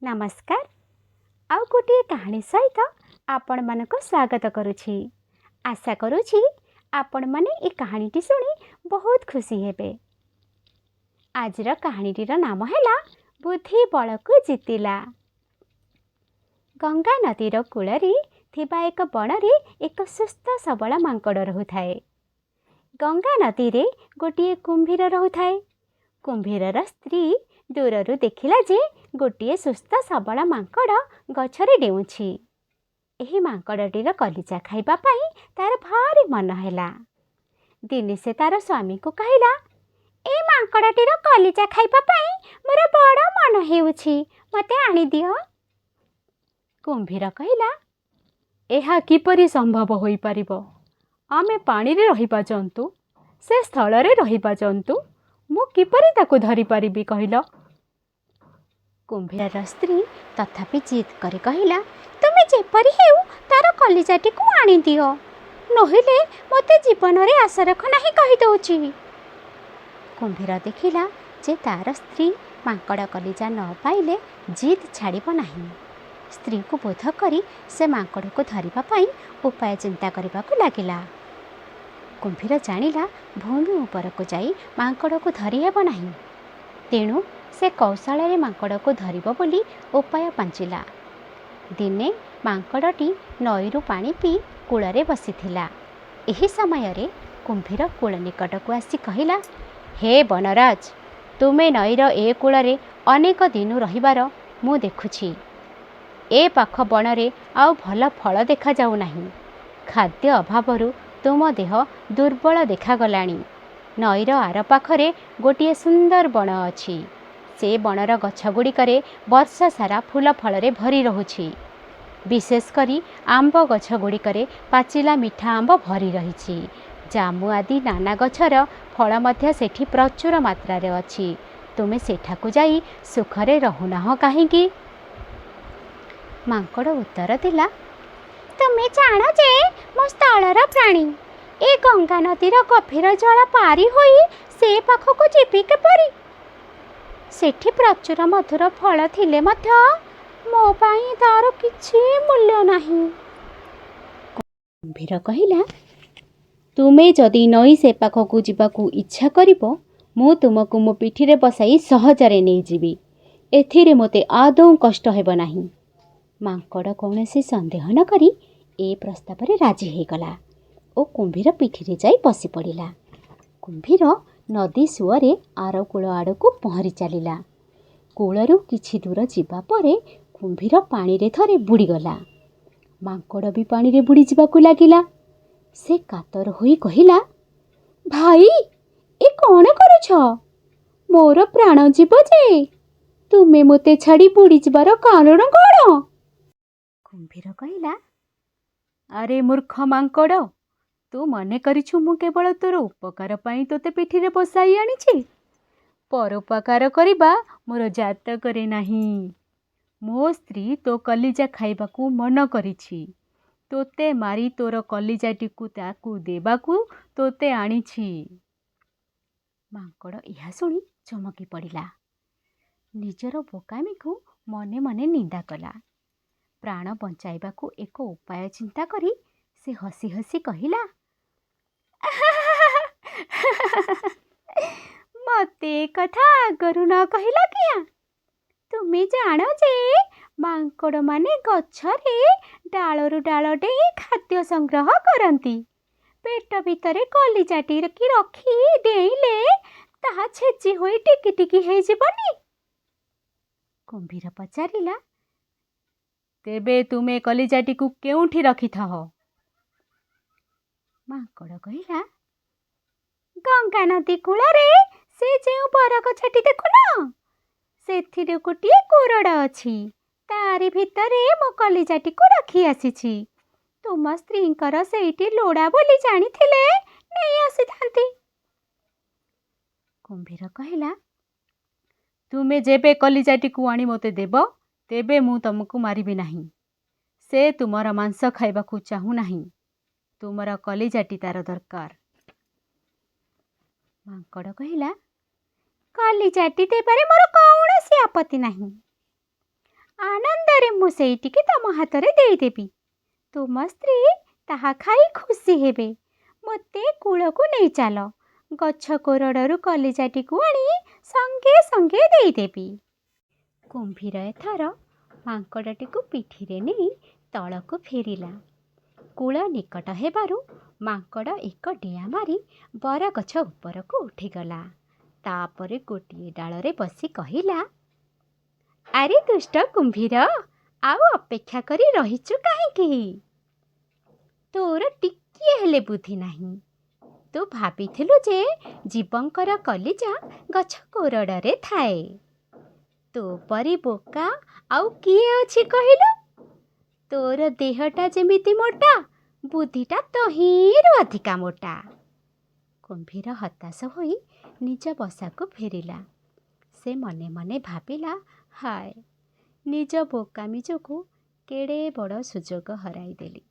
ନମସ୍କାର। ଆଉ ଗୋଟିଏ କାହାଣୀ ସହିତ ଆପଣମାନଙ୍କୁ ସ୍ୱାଗତ କରୁଛି। ଆଶା କରୁଛି ଆପଣମାନେ ଏ କାହାଣୀଟି ଶୁଣି ବହୁତ ଖୁସି ହେବେ। ଆଜିର କାହାଣୀଟିର ନାମ ହେଲା ବୁଦ୍ଧି ବଳକୁ ଜିତିଲା। ଗଙ୍ଗା ନଦୀର କୂଳରେ ଥିବା ଏକ ବଣରେ ଏକ ସୁସ୍ଥ ସବଳ ମାଙ୍କଡ଼ ରହୁଥାଏ। ଗଙ୍ଗା ନଦୀରେ ଗୋଟିଏ କୁମ୍ଭୀର ରହୁଥାଏ। କୁମ୍ଭୀରର ସ୍ତ୍ରୀ ଦୂରରୁ ଦେଖିଲା ଯେ ଗୋଟିଏ ସୁସ୍ଥ ସବଳ ମାଙ୍କଡ଼ ଗଛରେ ଡେଉଁଛି। ଏହି ମାଙ୍କଡ଼ଟିର କଲିଜା ଖାଇବା ପାଇଁ ତାର ଭାରି ମନ ହେଲା। ଦିନେ ସେ ତାର ସ୍ୱାମୀଙ୍କୁ କହିଲା, ଏ ମାଙ୍କଡ଼ଟିର କଲିଜା ଖାଇବା ପାଇଁ ମୋର ବଡ଼ ମନ ହେଉଛି, ମୋତେ ଆଣିଦିଅ। କୁମ୍ଭୀର କହିଲା, ଏହା କିପରି ସମ୍ଭବ ହୋଇପାରିବ? ଆମେ ପାଣିରେ ରହିବା ଜନ୍ତୁ, ସେ ସ୍ଥଳରେ ରହିବା ଜନ୍ତୁ। ମୁଁ କିପରି ତାକୁ ଧରିପାରିବି କହିଲ? କୁମ୍ଭୀରର ସ୍ତ୍ରୀ ତଥାପି ଜିଦ୍ କରି କହିଲା, ତୁମେ ଯେପରି ହେଉ ତାର କଲିଜାଟିକୁ ଆଣିଦିଅ, ନହେଲେ ମୋତେ ଜୀବନରେ ଆଶା ରଖ ନାହିଁ କହିଦେଉଛି। କୁମ୍ଭୀର ଦେଖିଲା ଯେ ତାର ସ୍ତ୍ରୀ ମାଙ୍କଡ଼ କଲିଜା ନ ପାଇଲେ ଜିଦ୍ ଛାଡ଼ିବ ନାହିଁ। ସ୍ତ୍ରୀକୁ ବୋଧ କରି ସେ ମାଙ୍କଡ଼କୁ ଧରିବା ପାଇଁ ଉପାୟ ଚିନ୍ତା କରିବାକୁ ଲାଗିଲା। କୁମ୍ଭୀର ଜାଣିଲା ଭୂମି ଉପରକୁ ଯାଇ ମାଙ୍କଡ଼କୁ ଧରିହେବ ନାହିଁ, ତେଣୁ ସେ କୌଶଳରେ ମାଙ୍କଡ଼କୁ ଧରିବ ବୋଲି ଉପାୟ ପାଞ୍ଚିଲା। ଦିନେ ମାଙ୍କଡ଼ଟି ନଈରୁ ପାଣି ପିଇ କୂଳରେ ବସିଥିଲା। ଏହି ସମୟରେ କୁମ୍ଭୀର କୂଳ ନିକଟକୁ ଆସି କହିଲା, ହେ ବନରାଜ, ତୁମେ ନଈର ଏ କୂଳରେ ଅନେକ ଦିନୁ ରହିବାର ମୁଁ ଦେଖୁଛି। ଏ ପାଖ ବଣରେ ଆଉ ଭଲ ଫଳ ଦେଖାଯାଉ ନାହିଁ। ଖାଦ୍ୟ ଅଭାବରୁ ତୁମ ଦେହ ଦୁର୍ବଳ ଦେଖାଗଲାଣି। ନଈର ଆର ପାଖରେ ଗୋଟିଏ ସୁନ୍ଦର ବଣ ଅଛି। ସେ ବଣର ଗଛଗୁଡ଼ିକରେ ବର୍ଷ ସାରା ଫୁଲ ଫଳରେ ଭରି ରହୁଛି। ବିଶେଷ କରି ଆମ୍ବ ଗଛଗୁଡ଼ିକରେ ପାଚିଲା ମିଠା ଆମ୍ବ ଭରି ରହିଛି। ଜାମୁ ଆଦି ନାନା ଗଛର ଫଳ ମଧ୍ୟ ସେଠି ପ୍ରଚୁର ମାତ୍ରାରେ ଅଛି। ତୁମେ ସେଠାକୁ ଯାଇ ସୁଖରେ ରହୁନାହଁ କାହିଁକି? ମାଙ୍କଡ଼ ଉତ୍ତର ଦେଲା, ତୁମେ ଜାଣ ଯେ ମୁଁ ସ୍ଥଳର ପ୍ରାଣୀ। ଏ ଗଙ୍ଗା ନଦୀର ଗଭୀର ଜଳ ପାରି ହୋଇ ସେ ପାଖକୁ ଯିବି କିପରି? ସେଠି ପ୍ରଚୁର ମଧୁର ଫଳ ଥିଲେ ମଧ୍ୟ ମୋ ପାଇଁ ତାର କିଛି ମୂଲ୍ୟ ନାହିଁ। କୁମ୍ଭୀର କହିଲା, ତୁମେ ଯଦି ନଈ ସେପାଖକୁ ଯିବାକୁ ଇଚ୍ଛା କରିବ, ମୁଁ ତୁମକୁ ମୋ ପିଠିରେ ବସାଇ ସହଜରେ ନେଇଯିବି। ଏଥିରେ ମୋତେ ଆଦୌ କଷ୍ଟ ହେବ ନାହିଁ। ମାଙ୍କଡ଼ କୌଣସି ସନ୍ଦେହ ନ କରି ଏ ପ୍ରସ୍ତାବରେ ରାଜି ହୋଇଗଲା ଓ କୁମ୍ଭୀର ପିଠିରେ ଯାଇ ବସି ପଡ଼ିଲା। କୁମ୍ଭୀର ନଦୀ ସୁଅରେ ଆର କୂଳ ଆଡ଼କୁ ପହଁରି ଚାଲିଲା। କୂଳରୁ କିଛି ଦୂର ଯିବା ପରେ କୁମ୍ଭୀର ପାଣିରେ ଥରେ ବୁଡ଼ିଗଲା। ମାଙ୍କଡ଼ ବି ପାଣିରେ ବୁଡ଼ିଯିବାକୁ ଲାଗିଲା। ସେ କାତର ହୋଇ କହିଲା, ଭାଇ, ଏ କ'ଣ କରୁଛ? ମୋର ପ୍ରାଣ ଯିବ ଯେ! ତୁମେ ମୋତେ ଛାଡ଼ି ବୁଡ଼ିଯିବାର କାରଣ କ'ଣ? କୁମ୍ଭୀର କହିଲା, ଆରେ ମୂର୍ଖ ମାଙ୍କଡ଼, ତୁ ମନେ କରିଛୁ ମୁଁ କେବଳ ତୋର ଉପକାର ପାଇଁ ତୋତେ ପିଠିରେ ବସାଇ ଆଣିଛି? ପରୋପକାର କରିବା ମୋର ଜାତକରେ ନାହିଁ। ମୋ ସ୍ତ୍ରୀ ତୋ କଲିଜା ଖାଇବାକୁ ମନ କରିଛି। ତୋତେ ମାରି ତୋର କଲିଜାଟିକୁ ତାକୁ ଦେବାକୁ ତୋତେ ଆଣିଛି। ମାଙ୍କଡ଼ ଏହା ଶୁଣି ଚମକି ପଡ଼ିଲା। ନିଜର ବୋକାମିକୁ ମନେ ମନେ ନିନ୍ଦା କଲା। ପ୍ରାଣ ବଞ୍ଚାଇବାକୁ ଏକ ଉପାୟ ଚିନ୍ତା କରି ସେ ହସି ହସି କହିଲା, ମୋତେ ଏ କଥା ଆଗରୁ ନ କହିଲ କିଆଁ? ତୁମେ ଜାଣ ଯେ ମାଙ୍କଡ଼ମାନେ ଗଛରେ ଡାଳରୁ ଡାଳ ଡେଇଁ ଖାଦ୍ୟ ସଂଗ୍ରହ କରନ୍ତି। ପେଟ ଭିତରେ କଲିଜାଟି ରଖି ଡେଇଁଲେ ତାହା ଛେଚି ହୋଇ ଟିକି ଟିକି ହେଇଯିବନି? କୁମ୍ଭୀର ପଚାରିଲା, ତେବେ ତୁମେ କଲିଜାଟିକୁ କେଉଁଠି ରଖିଥାଅ? ମାଙ୍କଡ଼ କହିଲା, ଗଙ୍ଗା ନଦୀ କୂଳରେ ସେ ଯେଉଁ ବରଗଛଟି ଦେଖୁନ, ସେଥିରେ ଗୋଟିଏ କୋରଡ଼ ଅଛି। ତାରି ଭିତରେ ମୋ କଲିଜାଟିକୁ ରଖି ଆସିଛି। ତୁମ ସ୍ତ୍ରୀଙ୍କର ସେଇଟି ଲୋଡ଼ା ବୋଲି ଜାଣିଥିଲେ ନେଇ ଆସିଥାନ୍ତି। କୁମ୍ଭୀର କହିଲା, ତୁମେ ଯେବେ କଲିଜାଟିକୁ ଆଣି ମୋତେ ଦେବ, ତେବେ ମୁଁ ତୁମକୁ ମାରିବି ନାହିଁ। ସେ ତୁମର ମାଂସ ଖାଇବାକୁ ଚାହୁଁନାହିଁ। ତୁମର କଲିଜାଟି ତାର ଦରକାର। ମାଙ୍କଡ଼ କହିଲା, କଲିଜାଟି ଦେବାରେ ମୋର କୌଣସି ଆପତ୍ତି ନାହିଁ। ଆନନ୍ଦରେ ମୁଁ ସେଇଟିକି ତମ ହାତରେ ଦେଇଦେବି। ତୁମ ସ୍ତ୍ରୀ ତାହା ଖାଇ ଖୁସି ହେବେ। ମୋତେ କୂଳକୁ ନେଇ ଚାଲ, ଗଛ କୋରଡ଼ରୁ କଲିଜାଟିକୁ ଆଣି ସଙ୍ଗେ ସଙ୍ଗେ ଦେଇଦେବି। କୁମ୍ଭୀର ଏଥର ମାଙ୍କଡ଼ଟିକୁ ପିଠିରେ ନେଇ ତଳକୁ ଫେରିଲା। କୂଳ ନିକଟ ହେବାରୁ ମାଙ୍କଡ଼ ଏକ ଡିଆଁ ମାରି ବରଗଛ ଉପରକୁ ଉଠିଗଲା। ତାପରେ ଗୋଟିଏ ଡାଳରେ ବସି କହିଲା, ଆରେ ଦୁଷ୍ଟ କୁମ୍ଭୀର, ଆଉ ଅପେକ୍ଷା କରି ରହିଛୁ କାହିଁକି? ତୋର ଟିକିଏ ହେଲେ ବୁଦ୍ଧି ନାହିଁ। ତୁ ଭାବିଥିଲୁ ଯେ ଜୀବଙ୍କର କଲିଜା ଗଛ କୋରଡ଼ରେ ଥାଏ। ତୋ ପରି ବୋକା ଆଉ କିଏ ଅଛି କହିଲୁ? ତୋର ଦେହଟା ଯେମିତି ମୋଟା, ବୁଦ୍ଧିଟା ତହିଁରୁ ଅଧିକା ମୋଟା। କୁମ୍ଭୀର ହତାଶ ହୋଇ ନିଜ ବସାକୁ ଫେରିଲା। ସେ ମନେ ମନେ ଭାବିଲା, ହାୟ, ନିଜ ବୋକାମି ଯୋଗୁଁ କେଡ଼େ ବଡ଼ ସୁଯୋଗ ହରାଇଦେଲି।